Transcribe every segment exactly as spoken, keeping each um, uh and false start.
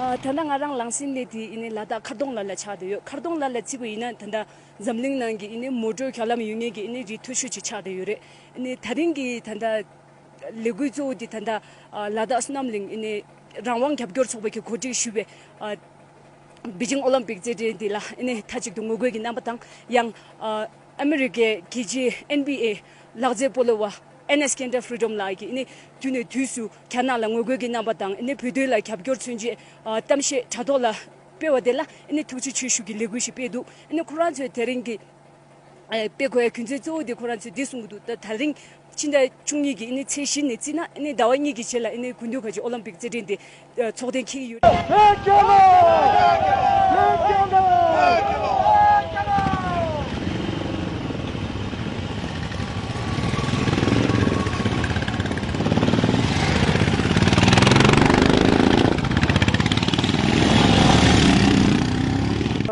ཨ། ད་ལྟ་ང་རང་ལངས་ཟིན་ལས་དེ་ཨ་ནི་ལ་དྭགས་མཁར་གདོང་ལ་ལ་ཆགས་བསྡད་ཡོད། མཁར་གདོང་ལ་ལ་བརྩིས་པ་ཡིན་ན་ད་ལྟ་འཛམ་གླིང་ནང་གི་ཨ་ནི་མོ་ཊ་བརྒྱུད་ལམ་ཡོད་མཁན་གྱི་ཨ་ནི་རི་མཐོ་ཤོས་ཅིག་ཆགས་བསྡད་ཡོད་རེད། ཨ་ནི་ད་རིང་གི་ད་ལྟ་ལས་འགུལ་གཙོ་བོ་དེ་ད་ལྟ་ཨ་ལ་དྭགས་བསོད་ནམས་གླིང་ཨ་ནི་རང་དབང་རྒྱབ་སྐྱོར་ཚོགས་པ་གིས་གོ་སྒྲིག་ཞུས་པའི་ཨ་པེ་ཅིང་ཨོ་ལིམ་པིག་རྩེད་འགྲན་འདི་ལ་ཨ་ནི་མཐའ་གཅིག་ཏུ་ངོ་རྒོལ་གྱི་རྣམ་པ་དང་། ཡང་ཨ་ཨ་མི་རི་ཀའི་རྒྱལ་སྤྱིའི་ཨེན་བྷི་ཨེ་ལག་རྩེད་སྤོ་ལོ་བ་ཨེ་ནེ་སི་ཀེན་ཌར་ཕི་རི་ཌམ་ལགས་ཀྱིས་ཨ་ནི་དུས་ནས་དུས་སུ་རྒྱ་ནག་ལ་ངོ་རྒོལ་གྱི་རྣམ་པ་དང་། ཨ་ནི་བོད་དོན་ལ་རྒྱབ་སྐྱོར་མཚོན་ཆེད་ཨ་གཏམ་བཤད་དྲ་ཐོག་ལ་སྤེལ་བ་དེ་ལ་ཨ་ནི་ཐུགས་རྗེ་ཆེ་ཞུ་གི་ལས་འགུལ་ཞིག་སྤེལ་འདུག་ཨ་ནི་ཁོ་རང་ཚོས་དེ་རིང་གི་ཨ་སྤེལ་དགོས་ཡ་རྒྱུ་མཚན་གཙོ་བོ་དེ་ཁོ་རང་ཚོས་འདི་གསུང་གི་འདུག་ད་ད་རིང་ཕྱི་ཟླ་བཅུ་གཉིས་ཀྱི་ཨ་ནི་ཚེས་བཞི་ནས་བརྩིས་ན་ཨ་ནི་ཟླ་བ་གཉིས་ཀྱི་རྗེས་ལ་ཨ་ནི་དགུན་དུས་ཁ་ཆེ་ཨོ་ལིམ་པིག་རྩེད་འགྲན་དེ་ཨ་ཚོགས་གཏན་འཁེལ་གྱི་ཡོད།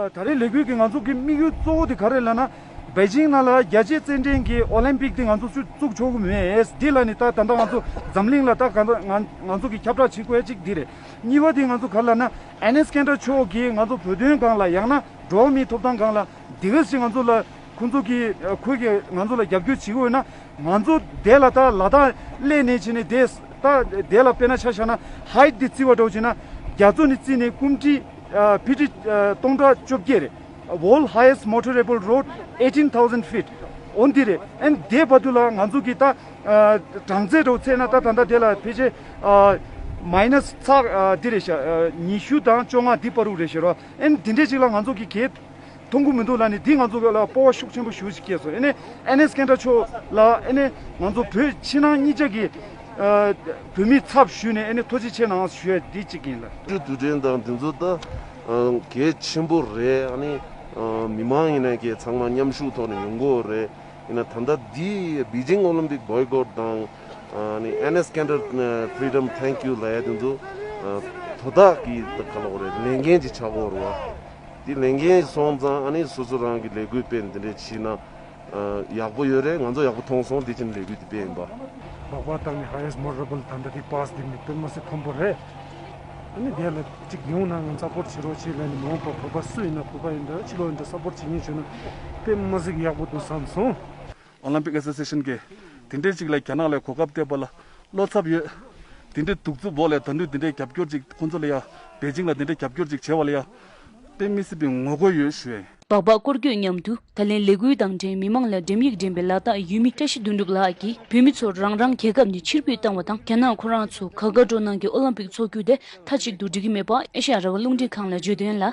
ད་རེས་ལས་འགུལ་གྱི་ང་ཚོ་གི་དམིགས་ཡུལ་གཙོ་བོ་དེ་ག་རེ་ལབ་ན། པེ་ཅིང་ནང་ལ་རྒྱལ་སྤྱིའི་རྩེད་འགྲན་གྱི་ཨོ་ལིམ་པིག་དེ་ང་ཚོ་ཚུར་བཙུགས་ཆོག་གི་མེད། འདི་ལ་ནི་ད་ད་ལྟ་ང་ཚོ་འཛམ་གླིང་ལ་ད་ག་ང་ང་ཚོ་གི་ཁྱབ་བསྒྲགས་བྱེད་དགོས་ཡ་གཅིག་འདི་རེད། གཉིས་པ་དེ་ང་ཚོ་ག་རེ་ལབ་ན། ཨེ་ནེ་སི་ཀེན་ཌར་མཆོག་གིས་ང་ཚོ་བོད་དོན་སྒང་ལ། ཡང་ན་འགྲོ་བ་མིའི་ཐོབ་ཐང་སྒང་ལ་དེ་ག་ཞིག་ང་ཚོ་ལ་ཁོང་ཚོ་གིས་ཁོས་ཀྱིས་ང་ཚོ་ལ་རྒྱབ་སྐྱོར་བྱེད་དགོས་ན། ང་ཚོ་དེ་ལ་ད་ལ་དྭགས་སླེབས་ནས་བྱས་ནས་དེ་ད་དེ་ལ་དཔེར་ན་ཆ་བཞག་ན་ཧའིཊ་དེ་བརྩི་བ་འདྲ་བོ་བྱས་ན་རྒྱ་མཚོ་ནས་བརྩིས་ནས་སྐུམ་ཁྲི་ཨ་ཕི་ཊི་ཨ་སྟོང་ཕྲག་བཅོ་བརྒྱད་རེད། World highest motorable road, eighteen thousand feet. འོ་འདི་རེད། ཨན་དེ་བར་དུ་ལ་ང་ཚོ་གི་ད་ཨ་གྲངས་ཚད་འདྲ་བོ་བཙལ་ན་ད་ད་ལྟ་དེ་ལ་ཕལ་ཆེར་ཨ་མའི་ནས་ཚག་ཨ་འདི་རེད་ཤག་ཨ་ཉི་ཤུ་དང་བཅོ་ལྔ་འདི་བར་དུ་རེད་ཤག་རོ། ཨན་འདི་འདྲས་ཅིག་ལ་ང་ཚོ་གི་གས་མཐོང་གི་མི་འདུག་ལབ་ནས། འདི་ང་ཚོ་ལ་སྤོབས་པ་ཤུགས་ཆེན་པོ་ཞེ་པོ་ཅིག་སྐྱེས་སོང་། ཨ་ནི་ཨེ་ནེ་སི་ཀེན་ཌར་མཆོག་ལ་ཨ་ནི་ང་ཚོ་བོད་ཕྱི་ནང་གཉིས་ཆ་གི་ཨ་བོད་མིའི་ཚབ་ཞུས་ནས་ཨ་ནི་ཐུགས་རྗེ་ཆེ་གནང་ཞུ་ཡ་འདི་གཅིག་ཡིན་ལ། དུས་དུས་དྲན་དང་འདི་ཚོ་ད་ཨ་གལ་ཆེན་པོ་རེད། ཨ་ནི་ཨ་མི་མང་ཡིན་ན་གས་ཚང་མ་མཉམ་ཞུགས་ཐོག་ནས་ཡོང་དགོས་རེད། ཡིན་ན་ད་ལྟ་འདི་པེ་ཅིང་ཨོ་ལིམ་པིག་བོའི་ཀོཊ་དང་། ཨ་ནི་ཨེ་ནེ་སི་ཀེན་ཌར་ཕི་རི་ཌམ་ཐེང་ཀིའུ་ལབ་ཡ་དེ་ཚོ་ཨ་དོ་བདག་གི་ད་ག་ལབ་དགོས་རེད། ལས་འགན་ཅིག་ཆགས་ཀྱི་ཡོད་རེད་བ། དེ་ལས་འགན་སོང་ཙང་ཨ་ནི་སོ་སོ་རང་གི་ལས་འགུལ་སྤེལ་འདི་འདྲས་བྱས་ན་ཨ་ཡག་པོ་ཡོད་རེད། ང་ཚོ་ཡག་པོ་མཐོང་སོང་། དེ་བྱས་ནས་ལས་འགུལ་འདི་སྤེལ་ཡིན་པ། ལྷག་པར་དུ་ནི་highest motorable ད་ལྟ་དེ་པཱ་སི་འདི་ནི་དཔེ་མི་སྲིད་མཐོན་པོ་རེད། ཨ་ནི་དེ་ལ་གཅིག་ཡོང་ན་ང་སཔོརཊ་བྱེད་རོགས་བྱེད་ལབ་ནས། མ་འོངས་པ་བོད་པ་སུ་ཡིན་ན། བོད་པ་ཡིན་འདྲ་ཕྱི་ལོགས་ཡིན་འདྲ་སཔོརཊ་བྱེད་མཁན་བྱུང་ན་དཔེ་མི་སྲིད་ཡག་པོ་འདུག་བསམ་སོང་། ཨོ་ལིམ་པིག་ཨེ་སོ་སི་ཨེ་ཤན་གྱིས་དེ་འདྲའི་ཅིག་ལ་རྒྱ་ནག་ལ་གོ་སྐབས་སྟེར་བ་ལ་བློ་འཚབ་ཡོད། དེ་འདྲའི་གདུག་རྩུབ་འོག་ལ་ད་དུང་དེ་འདྲའི་རྒྱབ་སྐྱོར་ཅིག་ཁོང་ཚོ་ལ་ཡ། པེ་ཅིང་ལ་དེ་འདྲའི་རྒྱབ་སྐྱོར་ཅིག་བྱས་པ་ལ་ཡ། དཔེ་མི་སྲིད་པའི་ངོ་རྒོལ་ཡོད་ཞུ་ཡ་ཡིན། སྦག་སྦག་སྐོར་སྐྱོད་མཉམ་དུ་ད་ལན་ལས་འགུལ་དང་འབྲེལ་མི་མང་ལ་འགྲེམས་ཡིག་འགྲེམས་པའི་ལ་དྭགས་ཡུལ་མི་བཀྲ་ཤིས་དོན་གྲུབ་ལགས་ཀྱིས་བོད་མི་ཚོར་རང་རང་རྒྱལ་ཁབ་ནས་ཕྱིར་འབུད་བཏང་བ་དང་། རྒྱ་ནག་ཁོ་རང་ཚོ་ག་ག་འགྲོ་ནང་གི་ཨོ་ལིམ་པིག་འཚོགས་རྒྱུ་དེ་མཐའ་གཅིག་ཏུ་འགྲིག་གི་མེད་པ་ཨེ་ཤ་ཡ་རང་དབང་རླུང་འཕྲིན་ཁང་ལ་བརྗོད་དོན་ལ།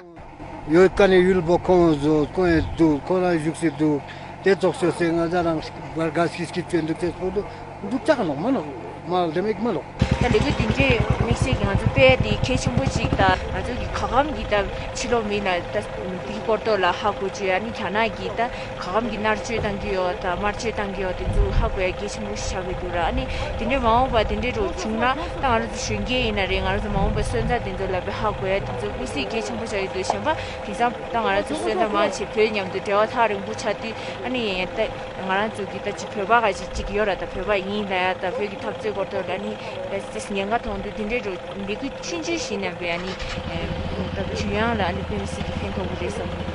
ཡོད་ཀ་ནས་ཡུལ་པོ་ཁོང་བཟོ་ཁོང་ཡང་འདུག་ཁོ་རང་བཞུགས་སུ་འདུག་དེ་ཚོགས་ཤོག་སེ་ང་ཚ་རང་བར་ག་སྐྱིད་སྐྱིད་བྱོན་འདུག་དེ་ཚོགས་འདུག་འདུག་ཅག་ལོག་མ་ལོག་མ་ལོག་དེ་མིག་མ་ལོག་ད་ལས་འགུལ་འདི་འདྲའི་དམིགས་བསལ་གྱི་ང་ཚོ་དཔེ་དེ་གལ་ཆེན་པོ་ཅིག་ད་ང་ཚོ་གི་ག་གམ་གྱི་ད་ཕྱི་ལོགས་མི་ན་ད་དེའི་སྐོར་ཐོག་ལ་ཧ་གོ་བཅུག་ཡ་ནི་རྒྱ་ནག་གི་ད་ག་གམ་གྱི་མནར་གཅོད་བཏང་གི་ཡོད་ད་དམར་གཅོད་བཏང་གི་ཡོད་དེ་ཚོ་ཧ་གོ་ཡ་གལ་ཆེན་པོ་ཞིག་ཆགས་ཀྱི་འདུག་ར། ཨ་ནི་དེ་འདྲའི་མ་འོངས་པ་དེ་འདྲའི་རོགས་བྱུང་ན་ད་ང་རང་ཚོ་གཞོན་སྐྱེས་ཡིན་ན་རེད། ང་རང་ཚོ་མ་འོངས་པ་སོན་རྩ་དེ་ཚོ་ལ་དཔེ་ཧ་གོ་ཡ་དེ་ཚོ་དམིགས་བསལ་གལ་ཆེན་པོ་ཆགས་ཀྱི་འདུག་གཞན་པ་དེང་སང་ད་ང་རང་ཚོ་སོན་རྩ་མང་ཆེ་བོད་མཉམ་དུ་འབྲེལ་བ་ཐག་རིང་པོ་ཆགས་དུས་ཨ་ནི་ཡིན་ཡང་ད་ང་རང་ཚོ་གི་ད་ཅིག་བོད་པ་ག་ཅིག་ཅིག་ཡོད་ར། ད་བོད་པ་ཡིན་ད་ཡ་ད་བོད་ཀྱི་འཐབ་རྩོད་སྐོར་ཐོག་ལ་ཨ་ནི་ད་ཉེན་ཁ་མཐོང་དུས་དེ་འདྲའི་རོགས་ལས་འགུལ་ཆུང་ཆུང་ཞིག་ནས་བས་ཨ་ནི་ད་གུ་ཡངས་ལ་ཨ་ནི་དཔེ་མི་སྲིད་ཀྱི་ཕན་ཐོགས་ཀྱི་རེད་བསམ་གྱི་འདུག